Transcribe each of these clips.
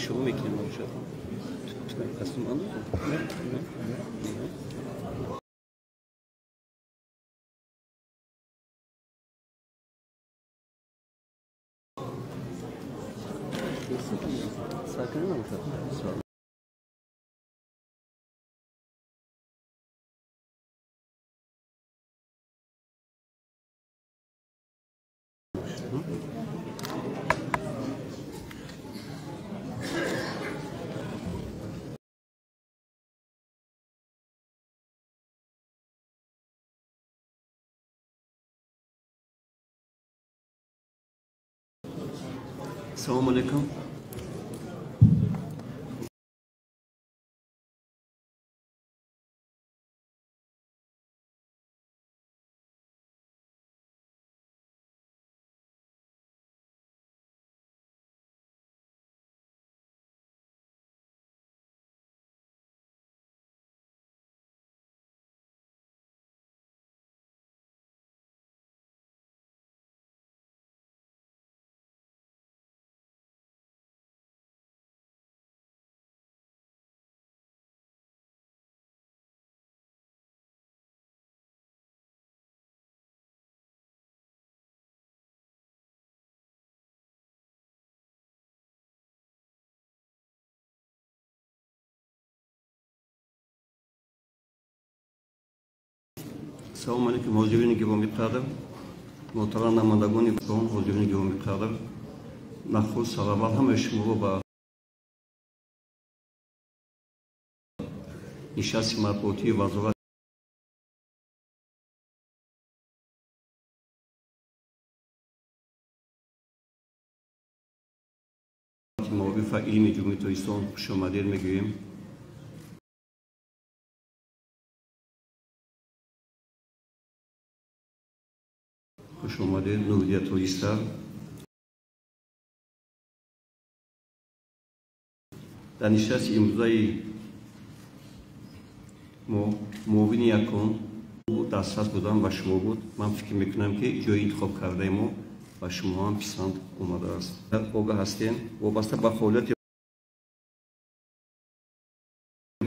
Шурӯъ мекунем бошад. Салом алейкум. Салом алейкум, ҳозирини гиромиқадр, муҳтарам намояндагони ҳозирини гиромиқадр. Нахуст сараввал ҳамаи шуморо ба нишасти матбуотии Вазорати маориф ва илми Ҷумҳурии Тоҷикистон хушомадед мегӯем. Хуш омадед, Нуридия Тоҷикстар. Дар нишасти имрӯзаи мо муовини якум дастрас будан ба шумо буд. Ман фикр мекунам, ки ҷои интихоб кардаи мо ба шумо ҳам писанд омадааст. Огаҳ ҳастем, вобаста ба фаъолияти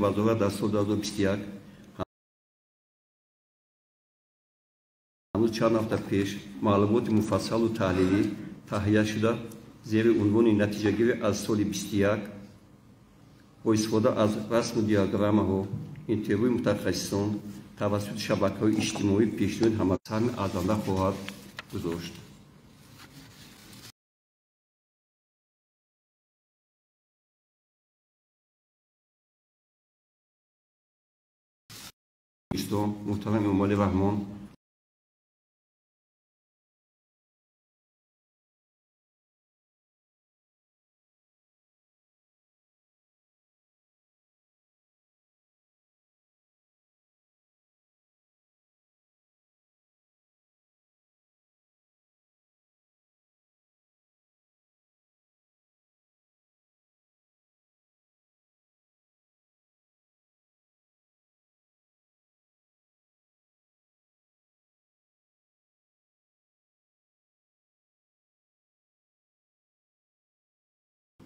вазорат дар соли 2021 ҳанӯз чанд ҳафта пеш маълумоти муфассалу таҳлилӣ таҳия шуда зери унвони натиҷагирӣ аз соли 21 бо истифода аз расму диаграммаҳо, интервюи мутахассисон тавассути шабакаҳои иҷтимоӣ пешниҳоди ҳамасаҳми арзанда хоҳад гузошт. Муҳтарам Эмомалӣ Раҳмон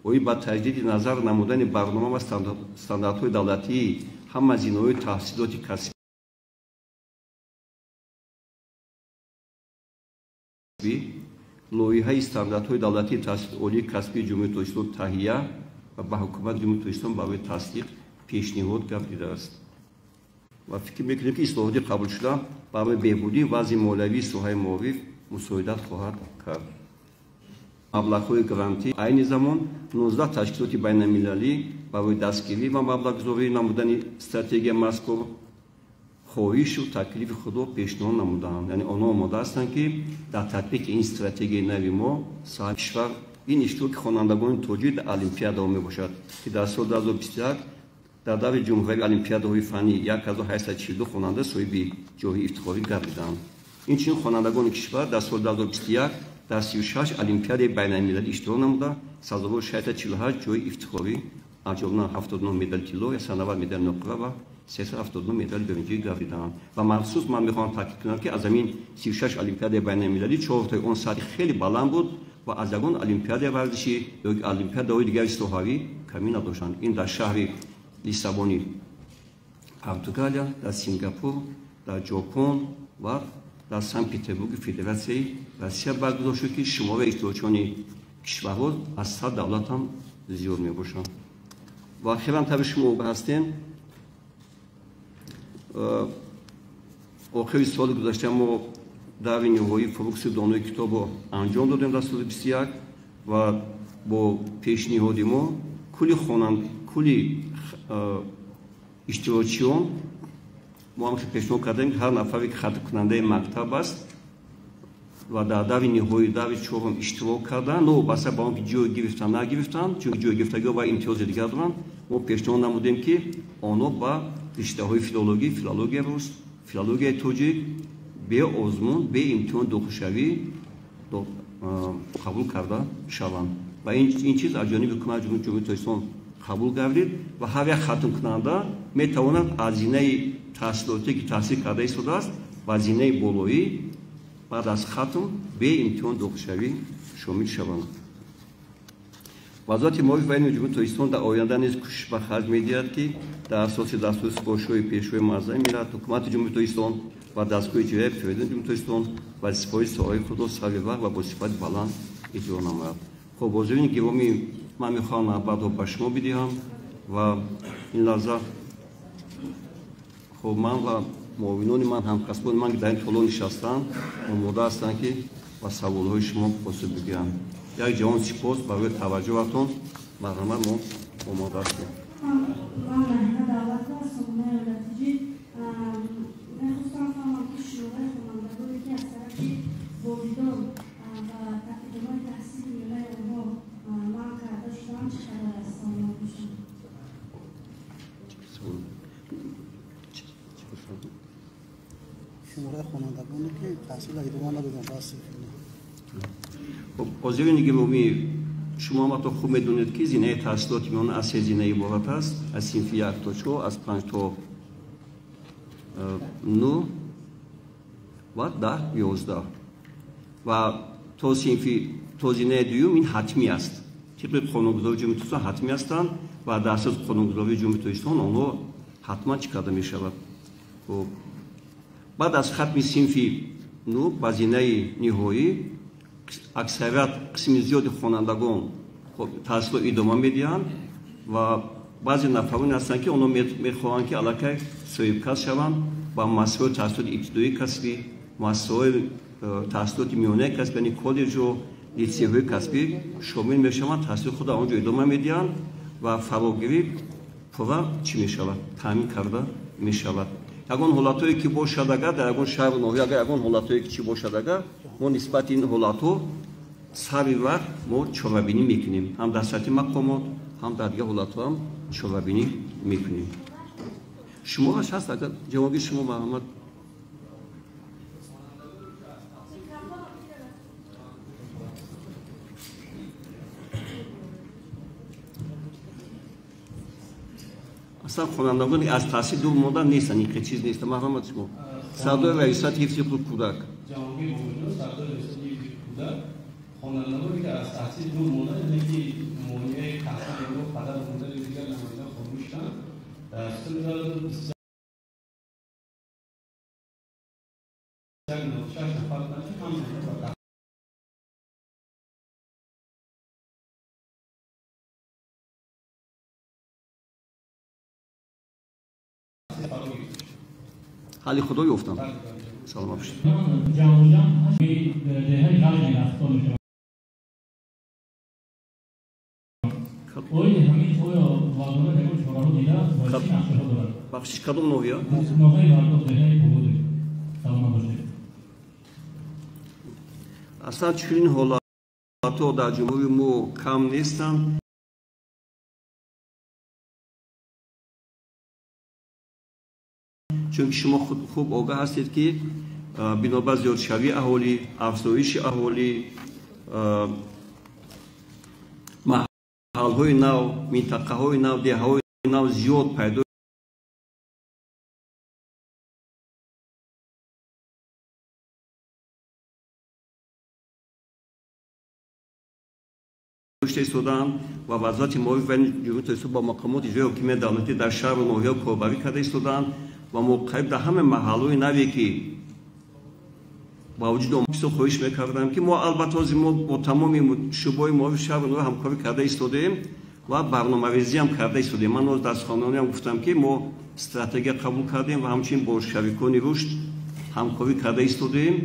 Оид ба таҷдиди назар намудани барнома ва стандартҳои давлатии ҳама зинаҳои таҳсилоти касбӣ лоиҳаи стандартҳои давлатии таҳсилоти олии касбии Ҷумҳурии Тоҷикистон таҳия ва ба ҳукумати Ҷумҳурии Тоҷикистон барои тасдиқ пешниҳод гардидааст. Ва фикр мекунем, ки ислоҳоти қабулшуда барои беҳбудии вазъи молиявии соҳаи маориф мусоидат хоҳад кард. Маблағҳои грантӣ айни замон 19 ташкилоти байналмилалӣ барои дастгирӣ ва маблағгузорӣ намудани стратегияи мазкур хоҳишу таклифи худро пешниҳод намуданд. Яъне онҳо омода ҳастанд, ки дар татбиқи ин стратегияи нави мо саҳми кишвар ин иштироки хонандагони тоҷик дар олимпиадаҳо мебошад, ки дар соли 2021 дар даври ҷумҳуриявии олимпиадаҳои фаннӣ 1842 хонанда соҳиби ҷойи ифтихорӣ гардиданд. Инчунин хонандагони кишвар дар соли 2021 дар 36 олимпиадаи байналмилалӣ иштирок намуда, сазовори 648 ҷойи ифтихорӣ, аз ҷумла 79 медали тилло, 190 медали нуқра ва 379 медали биринҷӣ гардиданд. Ва махсус ман мехоҳам таъкид кунам, ки аз ҳамин 36 олимпиадаи байналмилалӣ чортои он сатҳи хеле баланд буд ва аз ягон олимпиадаи варзишӣ ё олимпиадаҳои дигари соҳавӣ камӣ надоштанд. Ин дар шаҳри Лиссабони Португалия, дар Сингапур, дар Ҷопон ва дар Санкт-Петербурги Федератсияи Россия баргузор шуд, ки шумораи иштирокчиёни кишварҳо аз 100 давлат ҳам зиёд мебошанд. Ва охиран таври шумо огаҳ ҳастем, охири соли гузашта мо даври ниҳоии фурӯғи донои китобро анҷом додем дар соли 21 ва бо пешниҳоди мо кулли иштирокчиён мо ҳам пешниҳод кардем, ки ҳар нафаре ки хатмкунандаи мактаб аст ва дар даври ниҳоии даври чорум иштирок карданд, новобаста ба он ки ҷой гирифтанд нагирифтанд, чунки ҷойгирифтагиҳо ва имтиёзи дигар доранд, мо пешниҳод намудем, ки онҳо ба риштаҳои филологӣ, филологияи рус, филологияи тоҷик бе озмун, бе имтиҳон дохилшавӣ қабул карда шаванд. Ва ин чиз аз ҷониби ҳукумати Ҷумҳурии Тоҷикистон қабул гардид ва ҳар як хатмкунанда метавонад аз зинаи таҳсилотие ки таҳсил карда истодааст ба зинаи болоӣ баъд аз хатм бе имтиҳон дохилшавӣ шомил шаванд. Вазорати маориф ва илми Ҷумҳурии Тоҷикистон дар оянда низ кӯшиш ба харҷ медиҳад, ки дар асоси дастури супоришҳои Пешвои муаззами миллат, ҳукумати Ҷумҳурии Тоҷикистон ва дастгоҳи иҷроияи Президенти Ҷумҳурии Тоҷикистон вазифаҳои соҳаи худро сари вақт ва бо сифати баланд иҷро намояд. Хоб, ҳозирини гиромӣ, ман мехоҳам навбатро ба шумо бидиҳам ва ин лаҳза хоб ман ва муовинони ман, ҳамкасбони ман, ки дар ин толор нишастанд, омода ҳастанд, ки ба саволҳои шумо посух бигӯянд. Як ҷаҳон сипос барои таваҷҷӯҳатон. Марҳамат, мо омода ҳастем. Ман Раҳима Давлатова, сомонаи Оилатиҷӣ. Мехостам фаҳмам, ки шумораи хонандагоне, ки аз тарафи волидон ва идомаи таҳсили миёнаи онҳо манъ карда шудаанд, чӣ қадар аст? Саломат бошанд. Шумораи хонандагоне, ки таҳсилро идома надоданд ба синфи. Ҳозирини гиромӣ, шумо ҳаматон хуб медонед, ки зинаи таҳсилоти миёна аз се зина иборат аст: аз синфи 1 то 4, аз 5 то 9 ва 10, 11. Ва то синфи то зинаи дуюм ин ҳатмӣ аст. Тибқи қонунгузории Ҷумҳурии Тоҷикистон ҳатмӣ ҳастанд ва дар асоси қонунгузории Ҷумҳурии Тоҷикистон онҳо ҳатман чӣ карда мешавад. Хуб, баъд аз хатми синфи 9 ба зинаи ниҳоӣ аксарият қисми зиёди хонандагон таҳсилро идома медиҳанд ва баъзе нафароне ҳастанд, ки онҳо мехоҳанд, ки аллакай соҳибкас шаванд ба муассисаҳои таҳсилоти ибтидоии касбӣ, муассисаҳои таҳсилоти миёнаи касбӣ, яъне коллеҷу литсейҳои касбӣ шомил мешаванд, таҳсили худро он ҷо идома медиҳанд ва фарогирӣ пурра чӣ мешавад? Таъмин карда мешавад. Ягон ҳолатҳое ки бошад, агар дар ягон шаҳру ноҳия агар ягон ҳолатҳое ки чӣ бошад, агар мо нисбати ин ҳолатҳо сари вақт мо чорабинӣ мекунем, ҳам дар сатҳи мақомот, ҳам дар дигар ҳолатҳо ҳам чорабинӣ мекунем. Шумораш ҳаст, агар ҷавоби шумо марҳамат. Аслан хонандагоне аз таҳсил дур мондан нестанд, ин чиз нест. Марҳамат шумо. Сардори раёсати ҳифзи ҳуқуқи кӯдак. Ҷавоби муовинон, сардори раёсати ҳифзи кӯдак, Хонандагоне ки аз таҳсил дур монданд, яъне ки монеаи таҳсил ё падару модари дигар намоянда хомӯш шуданд, дар соли 2021 96 нафар буданд, ки ҳама ба таҳсил фаро гирифта шуданд. Ҳалли худо ёфтам. Саломат бошед. Бахшиш, кадом ноҳия? Аслан чунин ҳолатҳо дар ҷумҳурии мо кам нестанд. Чунки шумо хуб огаҳ ҳастед, ки бинобар зиёдшавии аҳолӣ, афзоиши аҳолӣ, маҳалҳои нав, минтақаҳои нав, деҳаҳои нав зиёд пайдо шуда истодаанд ва Вазорати маориф ва илми Ҷумҳурии Тоҷикистон бо мақомоти иҷроияи ҳокимияти давлатӣ дар шаҳру ноҳияҳо корбарӣ карда истодаанд ва мо қариб дар ҳама маҳаллҳои наве, ки ба вуҷуд омад, бисёр хоҳиш мекардам, ки мо албатта ҳозир мо бо тамоми шӯъбаҳои маориф шаҳру ноҳия ҳамкорӣ карда истодаем ва барномарезиам карда истодаем. Ман ҳозир дар суханрониам гуфтам, ки мо стратегия қабул кардем ва ҳамчунин бо шарикони рушд ҳамкорӣ карда истодаем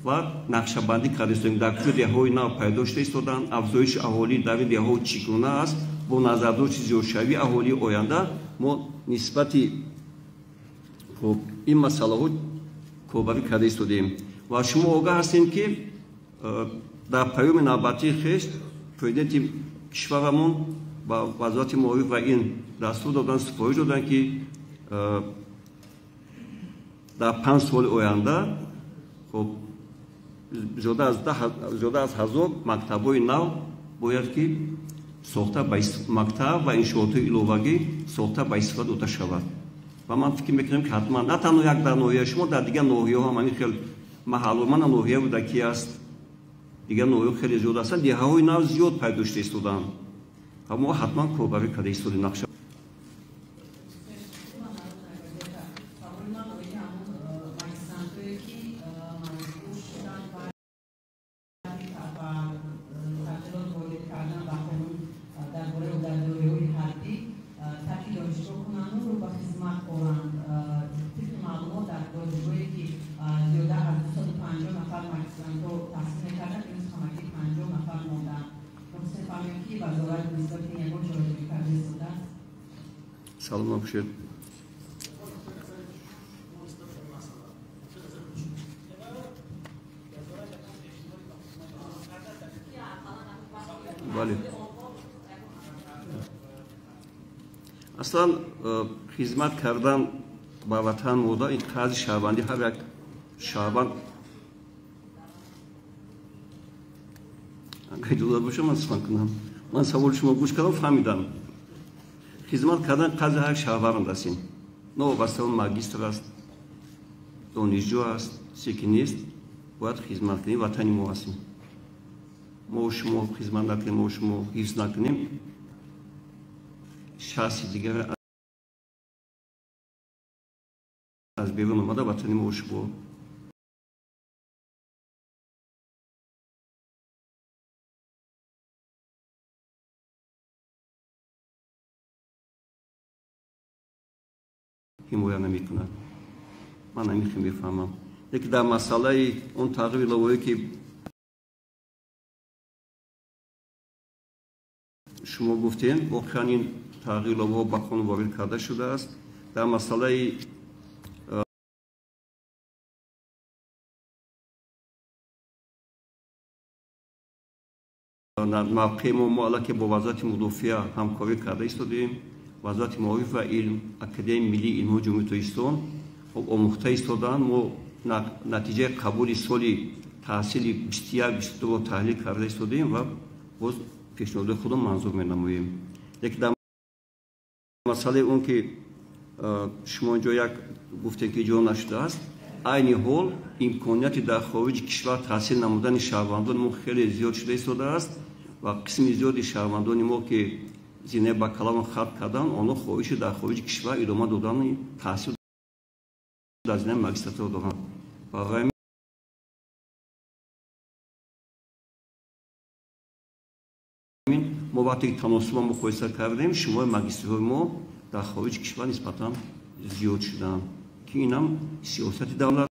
ва нақшабандӣ карда истодаем. Дар куҷо деҳаҳои нав пайдо шуда истодаанд, афзоиши аҳолӣ дар ин деҳаҳо чӣ гуна аст, бо назардошти зиёдшавии аҳолии оянда мо нисбати хуб ин масъалаҳо корбарӣ карда истодаем. Ва шумо огаҳ ҳастем, ки дар паёми навбатии хеш президенти кишварамон ба Вазорати маориф ва илм дастур доданд, супориш доданд, ки дар 5 соли оянда хуб зиёда аз 1000 мактабҳои нав бояд ки сохта ба мактаб ва иншоотҳои иловагӣ сохта ба истифода дода шавад. Ва ман фикр мекунам, ки ҳатман на танҳо як дар ноҳияи шумо, дар дигар ноҳияҳо ҳам ҳамин хел маҳалло, мана ноҳия буда ки аст, дигар ноҳияҳо хеле зиёд ҳастанд, деҳаҳои нав зиёд пайдо шуда истодаанд ва мо ҳатман корбарӣ карда истодаем нақша. Саломат бошед. Бале, аслан хизмат кардан ба ватан модар ин қарзи шаҳрвандӣ ҳар як шаҳрванд. Агар иҷозат боша, ман сухан кунам. Ман саволи шумо гӯш кардам, фаҳмидам. Хизмат кардан қарзи ҳар шаҳрванд аст. Ин новобаста он магистр аст, донишҷӯ аст, чизе ки нест, бояд хизмат кунем, ватани мо ҳастем. Мо шумо хизмат накунем, мо шумо ҳифз накунем, шахси дигар аз берун омада ватани мо шумо ҳимоя намекунад. Ман ҳамин мефаҳмам. Лекин дар масъалаи он тағйири иловаҳое, ки шумо гуфтем, воқеан ин тағйири иловаҳо ба қонун ворид карда шудааст. Дар масъалаи мавқеи мо аллакай бо Вазорати мудофиа ҳамкорӣ карда истодаем. Вазорати маориф ва илм, Академияи миллии илмҳои Ҷумҳурии Тоҷикистон омӯхта истодаанд. Мо натиҷаи қабули соли таҳсили 21-22-ро таҳлил карда истодаем ва боз пешниҳодҳои худро манзур менамоем. Лекин дар масъалаи он, ки шумо инҷо як гуфтем, ки иҷро нашудааст, Айни ҳол имконияти дар хориҷи кишвар таҳсил намудани шаҳрвандони мо хеле зиёд шуда истодааст ва қисми зиёди шаҳрвандони мо, ки зинаи бакалаврро хатм карданд, онҳо хоҳиши дар хориҷи кишвар идома додани таҳсил дар зинаи магистратура доранд. Барои ҳамин мо вақте ки таносубро муқоиса кардем, шумораи магистрҳои мо дар хориҷи кишвар нисбатан зиёд шуданд, ки инам сиёсати давлат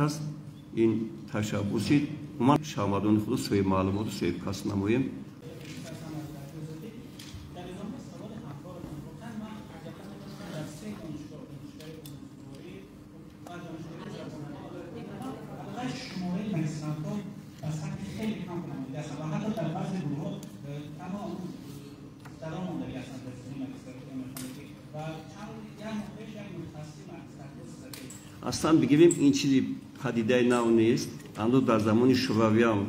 аст. Ин ташаббуси умуман шаҳрвандони худро соҳиби маълумоту соҳиби касб намоем. Аслан бигирем, ин чизи падидаи нав нест. Ҳанӯз дар замони шӯравиам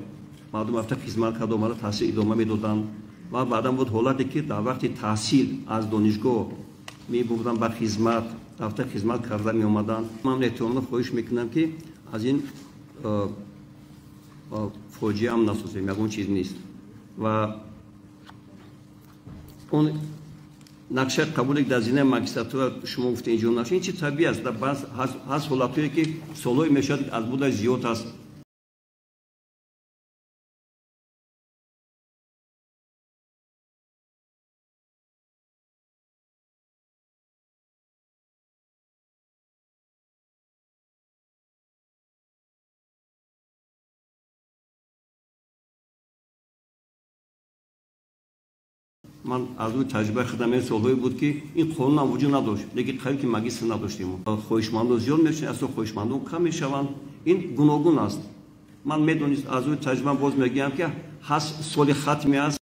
мардум рафта хизмат карда омада таҳсил идома медоданд ва баъдан буд ҳолате, ки дар вақти таҳсил аз донишгоҳ мебурданд ба хизмат, рафта хизмат карда меомаданд. Ман эҳтиромона хоҳиш мекунам, ки аз ин фоҷиаам насозем, ягон чиз нест. Ва он нақшаи қабуле, ки дар зинаи магистратура шумо гуфта инҷо нашуд, ин чи табиӣ аст. Ҳаст ҳолатҳое, ки солҳое мешавад, аз буда зиёд аст. Ман аз рӯи таҷрибаи худам, ин солҳое буд, ки ин қонунам вуҷуд надошт, лекин қариб ки магистр надоштем. Хоҳишмандон зиёд мешаванд, асо хоҳишмандон кам мешаванд. Ин гуногун аст. Ман медонист, аз рӯи таҷрибаам боз мегӯям, ки ҳаст соли хатме аст.